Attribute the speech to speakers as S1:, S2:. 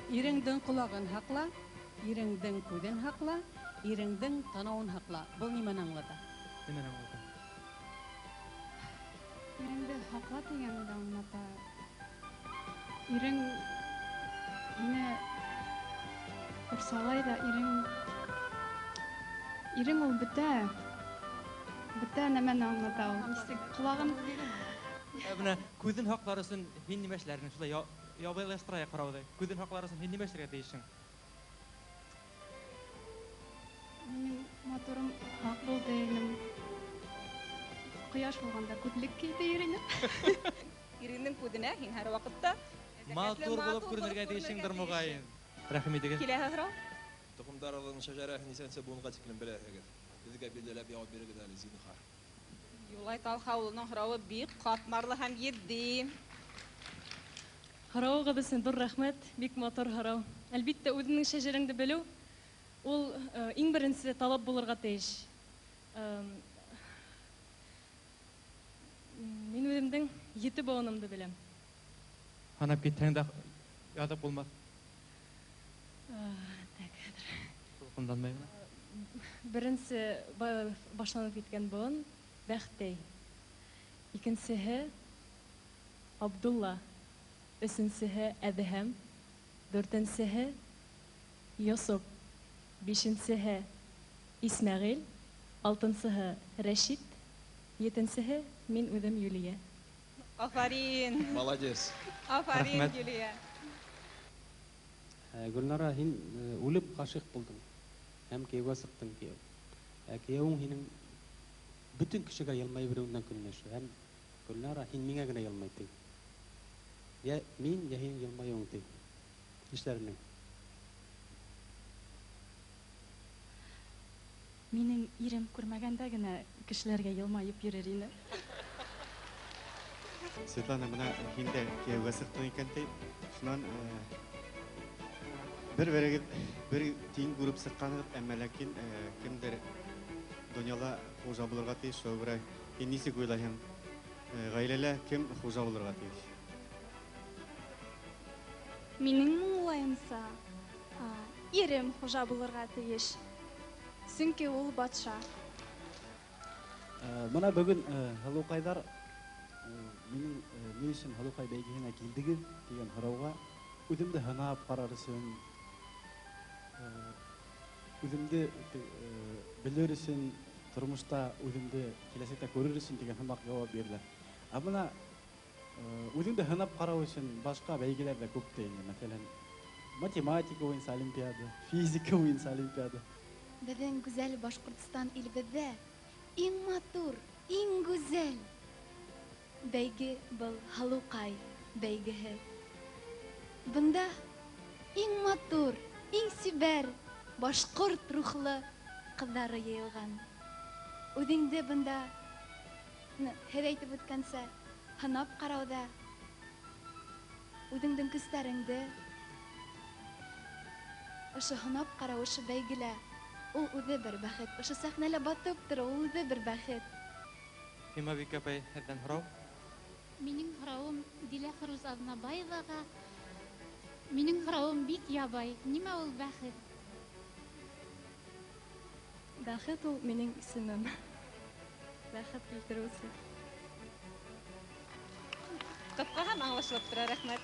S1: Иреңдең ҡолағын һаҡла, иреңдең күҙен һаҡла, иреңдең танауын һаҡла. Был нимәне аңлата?
S2: Нимәне аңлата?
S3: Иреңде һаҡла тигәнде аңлата. Ирең һине ҡурсалай ҙа, ирең ул бөтә нәмәне аңлата ул. Нисек ҡолағын...
S2: Бына күҙен һаҡлар өсөн һин нимә эшләрһең? Шулай ябайлаштырайыҡ һорауҙы. Күҙен һаҡлар өсөн һин нимә эшләргә тейешһең?
S3: Минең моторым һаҡ булды инем. Ҡояш булғанда күҙлек кейҙе иренем.
S4: Иреңдең күҙенә һин һәр ваҡытта
S2: матур булып күренергә тейешһеңдер, моғайын. Рәхим итегеҙ.
S4: Киләһе һорау.
S5: Тоҡомдарығыҙҙың шәжәрәһен нисәнсе быуынға тиклем беләһегеҙ? Беҙгә билдәләп яуап бирегеҙ әле, зинһар.
S4: Юлай Талха улының һорауы бик ҡатмарлы һәм етди.
S6: Һорауығыҙ өсөн ҙур рәхмәт, бик матур һорау. Әлбиттә, үҙеңдең шәжәрәңде белеү ул иң беренсе талап булырға тейеш. Мин үҙемдең 7 быуынымды беләм.
S2: Һанап китһәң дә яҙып булмаҫ.
S6: Так, хәҙер.
S2: Тулҡынланмай ғына.
S6: Беренсе башланып киткән быуын Бәхтәй. Икенсеһе Абдулла. Өсөнсөһө Әҙһәм. Дүртенсеһе Йосоп. Бишенсеһе Исмәғил. Алтынсыһы Рәшит. Етенсеһе мин үҙем Юлия.
S4: Афарин.
S5: Молодец.
S4: Афарин,
S2: Рәхмәт.
S4: Юлия.
S7: Гөлнара, һин үлеп ғашиҡ булдың һәм кейәүгә сыҡтың кейәү. Кейәүең һинең бөтөн кешегә йылмайып йөрөүеңдән көнләшә. Һәм Гөлнара, һин миңә генә йылмай ти. Йә мин, йә һинең йылмайыуың ти. Нишләренең?
S8: Минең ирем күрмәгәндә генә кешеләргә йылмайып йөрөр ине.
S9: Светлана, бына һин дә кейәүгә сыҡтың икән ти. Шунан бер-берегеҙ бер тиң күреп сыҡҡанығыҙ, әммә ләкин кемдер донъяла хужа булырға тейеш, шуға күрә һин нисек уйлайһың? Ғаиләлә кем хужа булырға тейеш?
S3: Минең уйлайымса, ирем хужа булырға тейеш. Сөнки ул батша.
S10: Бына бөгөн һылыуҡайҙар, минең ни өсөн һылыуҡай бәйгеһенә килдегеҙ тигән һорауға үҙемде һынап ҡарар өсөн, үҙемде белер өсөн, тормошта үҙемде киләсәктә күрер өсөн тигән һымаҡ яуап бирҙеләр. Ә бына үҙеңде һынап ҡарау өсөн башҡа бәйгеләр ҙә күп тә инде. Мәҫәлән, математика буйынса олимпиада, физика буйынса олимпиада.
S11: Беҙҙең гүзәл Башҡортостан илебеҙҙә иң матур, иң гүзәл бәйге был һылыуҡай бәйгеһе. Бында иң матур, иң сибәр башҡорт рухлы ҡыҙҙары йыйылған. Үҙеңде бында, һеҙ әйтеп үткәнсә, һынап ҡарауҙа, үҙеңдең көстәреңде ошо һынап ҡарау, ошо бәйгелә, ул үҙе бер бәхет. Ошо сәхнәлә батып тороу, ул үҙе бер бәхет.
S2: Имабик апай, һеҙҙән һорау.
S12: Минең һорауым Дилә Фәруз Аҙнабаеваға. Минең һорауым бик ябай. Нимә ул бәхет?
S6: Бәхет ул минең исемем. Бәхет килтереүсе.
S4: Ҡыҫҡа һәм аңлашылып тора, рәхмәт.